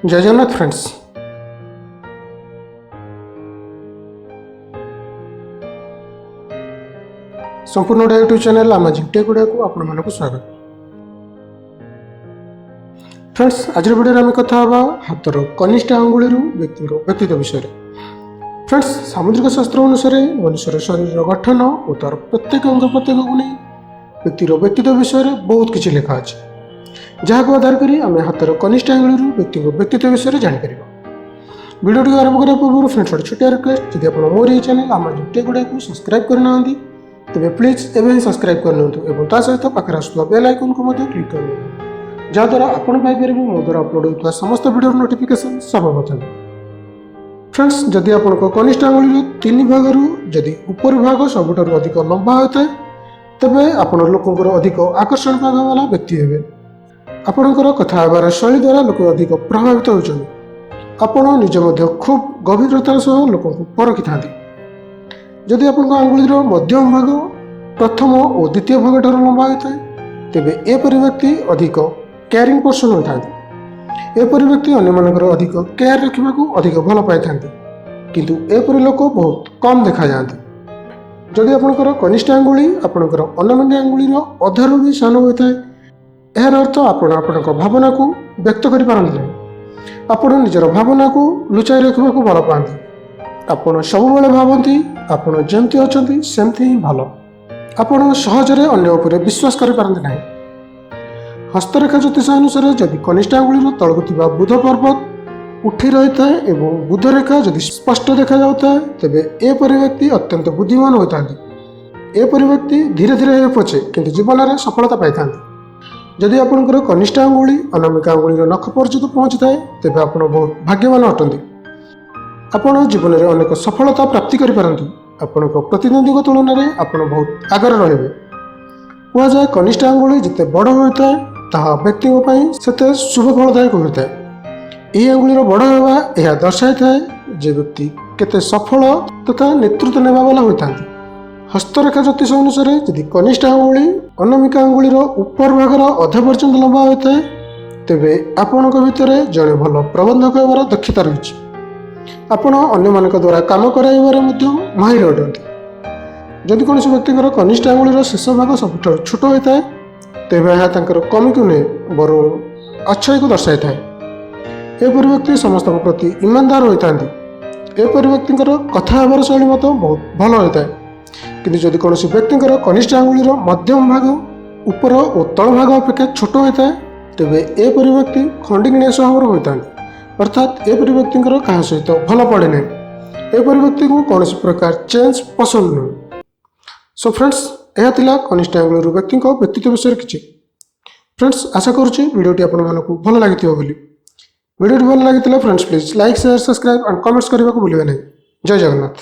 ଜୟ Jagannath friends. ସମ୍ପୂର୍ଣ୍ଣ Odia YouTube channel amazing tech ଓଡ଼ିଆକୁ ଆପଣମାନଙ୍କୁ ସ୍ୱାଗତ। ଫ୍ରେଣ୍ଡସ୍, ଆଜିର ଭିଡ଼ିଓରେ ଆମେ କଥା ହେବା ହାତର କନିଷ୍ଠ ଆଙ୍ଗୁଳିରୁ ବ୍ୟକ୍ତିଙ୍କ ବ୍ୟକ୍ତିତ୍ୱ ବିଷୟରେ। ଫ୍ରେଣ୍ଡସ୍, ସାମୁଦ୍ରିକ ଶାସ୍ତ୍ର ଅନୁସାରେ ମନୁଷ୍ୟର ଶରୀରର ଗଠନ ଓ ତାର ପ୍ରତ୍ୟେକ ଅଙ୍ଗ ପ୍ରତ୍ୟେକକୁ ନେଇ ବ୍ୟକ୍ତିର ବ୍ୟକ୍ତିତ୍ୱ ବିଷୟରେ ବହୁତ କିଛି ଲେଖା ଅଛି, ଯାହାକୁ ଆଧାର କରି ଆମେ ହାତର କନିଷ୍ଠ ଆଙ୍ଗୁଳିରୁ ବ୍ୟକ୍ତିଙ୍କ ବ୍ୟକ୍ତିତ୍ୱ ବିଷୟରେ ଜାଣିପାରିବା। ଭିଡ଼ିଓଟିକୁ ଆରମ୍ଭ କରିବା ପୂର୍ବରୁ ଫ୍ରେଣ୍ଡସ୍, ଗୋଟେ ଛୋଟିଆ ରିକ୍ୱେଷ୍ଟ। ଯଦି ଆପଣ ମୋର ଏହି ଚ୍ୟାନେଲ୍ ଆମାଜିଂ ଟେକ୍ ଓଡ଼ିଆକୁ ସବସ୍କ୍ରାଇବ୍ କରିନାହାନ୍ତି, ତେବେ ପ୍ଲିଜ୍ ଏବେ ହିଁ ସବସ୍କ୍ରାଇବ୍ କରିନିଅନ୍ତୁ ଏବଂ ତା ସହିତ ପାଖରେ ଆସୁଥିବା ବେଲ୍ ଆଇକନ୍କୁ ମଧ୍ୟ କ୍ଲିକ୍ କରିନିଅନ୍ତୁ, ଯାହାଦ୍ୱାରା ଆପଣ ପାଇପାରିବେ ମୋ ଦ୍ୱାରା ଅପଲୋଡ଼ ହେଉଥିବା ସମସ୍ତ ଭିଡ଼ିଓର ନୋଟିଫିକେସନ୍ ସର୍ବପ୍ରଥମେ। ଫ୍ରେଣ୍ଡସ୍, ଯଦି ଆପଣଙ୍କ କନିଷ୍ଠ ଆଙ୍ଗୁଳିର ତିନି ଭାଗରୁ ଯଦି ଉପର ଭାଗ ସବୁଠାରୁ ଅଧିକ ଲମ୍ବା ହୋଇଥାଏ, ତେବେ ଆପଣ ଲୋକଙ୍କର ଅଧିକ ଆକର୍ଷଣ ପାଇବା ବାଲା ବ୍ୟକ୍ତି ହେବେ। ଆପଣଙ୍କର କଥା ହେବାର ଶୈଳୀ ଦ୍ୱାରା ଲୋକ ଅଧିକ ପ୍ରଭାବିତ ହେଉଛନ୍ତି। ଆପଣ ନିଜେ ମଧ୍ୟ ଖୁବ୍ ଗଭୀରତାର ସହ ଲୋକଙ୍କୁ ପରଖିଥାନ୍ତି। ଯଦି ଆପଣଙ୍କ ଆଙ୍ଗୁଳିର ମଧ୍ୟମ ଭାଗ ପ୍ରଥମ ଓ ଦ୍ୱିତୀୟ ଭାଗଠାରୁ ଲମ୍ବା ହୋଇଥାଏ, ତେବେ ଏପରି ବ୍ୟକ୍ତି ଅଧିକ କେୟାରିଂ ପର୍ସନ୍ ହୋଇଥାନ୍ତି। ଏପରି ବ୍ୟକ୍ତି ଅନ୍ୟମାନଙ୍କର ଅଧିକ କେୟାର ରଖିବାକୁ ଅଧିକ ଭଲ ପାଇଥାନ୍ତି, କିନ୍ତୁ ଏପରି ଲୋକ ବହୁତ କମ୍ ଦେଖାଯାଆନ୍ତି। ଯଦି ଆପଣଙ୍କର କନିଷ୍ଠ ଆଙ୍ଗୁଳି ଆପଣଙ୍କର ଅନାମିକା ଆଙ୍ଗୁଳିର ଅଧାରୁ ବି ସାନ ହୋଇଥାଏ, ଏହାର ଅର୍ଥ ଆପଣ ଆପଣଙ୍କ ଭାବନାକୁ ବ୍ୟକ୍ତ କରିପାରନ୍ତି ନାହିଁ। ଆପଣ ନିଜର ଭାବନାକୁ ଲୁଚାଇ ରଖିବାକୁ ଭଲ ପାଆନ୍ତି। ଆପଣ ସବୁବେଳେ ଭାବନ୍ତି ଆପଣ ଯେମିତି ଅଛନ୍ତି ସେମିତି ହିଁ ଭଲ। ଆପଣ ସହଜରେ ଅନ୍ୟ ଉପରେ ବିଶ୍ୱାସ କରିପାରନ୍ତି ନାହିଁ। ହସ୍ତରେଖା ଜ୍ୟୋତିଷ ଅନୁସାରେ ଯଦି କନିଷ୍ଠ ଆଙ୍ଗୁଳିର ତଳକୁ ଥିବା ବୁଧ ପର୍ବତ ଉଠି ରହିଥାଏ ଏବଂ ବୁଧରେଖା ଯଦି ସ୍ପଷ୍ଟ ଦେଖାଯାଉଥାଏ, ତେବେ ଏପରି ବ୍ୟକ୍ତି ଅତ୍ୟନ୍ତ ବୁଦ୍ଧିମାନ ହୋଇଥାନ୍ତି। ଏପରି ବ୍ୟକ୍ତି ଧୀରେ ଧୀରେ ହେଉ ପଛେ କିନ୍ତୁ ଜୀବନରେ ସଫଳତା ପାଇଥାନ୍ତି। ଯଦି ଆପଣଙ୍କର କନିଷ୍ଠ ଆଙ୍ଗୁଳି ଅନାମିକା ଆଙ୍ଗୁଳିର ନଖ ପର୍ଯ୍ୟନ୍ତ ପହଞ୍ଚିଥାଏ, ତେବେ ଆପଣ ବହୁତ ଭାଗ୍ୟବାନ ଅଟନ୍ତି। ଆପଣ ଜୀବନରେ ଅନେକ ସଫଳତା ପ୍ରାପ୍ତି କରିପାରନ୍ତି। ଆପଣଙ୍କ ପ୍ରତିଦ୍ୱନ୍ଦ୍ୱୀଙ୍କ ତୁଳନାରେ ଆପଣ ବହୁତ ଆଗରେ ରହିବେ। କୁହାଯାଏ, କନିଷ୍ଠ ଆଙ୍ଗୁଳି ଯେତେ ବଡ଼ ହୋଇଥାଏ, ତାହା ବ୍ୟକ୍ତିଙ୍କ ପାଇଁ ସେତେ ଶୁଭ ଫଳଦାୟକ ହୋଇଥାଏ। ଏହି ଆଙ୍ଗୁଳିର ବଡ଼ ହେବା ଏହା ଦର୍ଶାଇଥାଏ ଯେ ବ୍ୟକ୍ତି କେତେ ସଫଳ ତଥା ନେତୃତ୍ୱ ନେବା ବାଲା ହୋଇଥାନ୍ତି। ହସ୍ତରେଖା ଜ୍ୟୋତିଷ ଅନୁସାରେ ଯଦି କନିଷ୍ଠ ଆଙ୍ଗୁଳି ଅନାମିକା ଆଙ୍ଗୁଳିର ଉପର ଭାଗର ଅଧା ପର୍ଯ୍ୟନ୍ତ ଲମ୍ବା ହୋଇଥାଏ, ତେବେ ଆପଣଙ୍କ ଭିତରେ ଜଣେ ଭଲ ପ୍ରବନ୍ଧକ ହେବାର ଦକ୍ଷତା ରହିଛି। ଆପଣ ଅନ୍ୟମାନଙ୍କ ଦ୍ୱାରା କାମ କରାଇବାରେ ମଧ୍ୟ ମାହିର ଅଟନ୍ତି। ଯଦି କୌଣସି ବ୍ୟକ୍ତିଙ୍କର କନିଷ୍ଠ ଆଙ୍ଗୁଳିର ଶେଷ ଭାଗ ସବୁଠାରୁ ଛୋଟ ହୋଇଥାଏ, ତେବେ ଏହା ତାଙ୍କର କମିକୁ ନୁହେଁ, ବରଂ ଅଛାଇକୁ ଦର୍ଶାଇଥାଏ। ଏପରି ବ୍ୟକ୍ତି ସମସ୍ତଙ୍କ ପ୍ରତି ଇମାନଦାର ହୋଇଥାନ୍ତି। ଏପରି ବ୍ୟକ୍ତିଙ୍କର କଥା ହେବାର ଶୈଳୀ ମଧ୍ୟ ବହୁତ ଭଲ ହୋଇଥାଏ। କିନ୍ତୁ ଯଦି କୌଣସି ବ୍ୟକ୍ତିଙ୍କର କନିଷ୍ଠ ଆଙ୍ଗୁଳିର ମଧ୍ୟମ ଭାଗ ଉପର ଓ ତଳ ଭାଗ ଅପେକ୍ଷା ଛୋଟ ହୋଇଥାଏ, ତେବେ ଏପରି ବ୍ୟକ୍ତି ଖଣ୍ଡିକିଣିଆ ସ୍ୱଭାବର ହୋଇଥାନ୍ତି। ଅର୍ଥାତ୍ ଏପରି ବ୍ୟକ୍ତିଙ୍କର କାହା ସହିତ ଭଲ ପଡ଼େ ନାହିଁ। ଏପରି ବ୍ୟକ୍ତିଙ୍କୁ କୌଣସି ପ୍ରକାର ଚେଞ୍ଜ ପସନ୍ଦ ନୁହେଁ। ସୋ ଫ୍ରେଣ୍ଡସ୍, ଏହା ଥିଲା କନିଷ୍ଠ ଆଙ୍ଗୁଳିରୁ ବ୍ୟକ୍ତିଙ୍କ ବ୍ୟକ୍ତିତ୍ୱ ବିଷୟରେ କିଛି। ଫ୍ରେଣ୍ଡସ୍, ଆଶା କରୁଛି ଭିଡ଼ିଓଟି ଆପଣମାନଙ୍କୁ ଭଲ ଲାଗିଥିବ ବୋଲି। ଭିଡ଼ିଓଟି ଭଲ ଲାଗିଥିଲା friends, please like, share, subscribe and comments କରିବାକୁ ଭୁଲିବେ ନାହିଁ। ଜୟ ଜଗନ୍ନାଥ।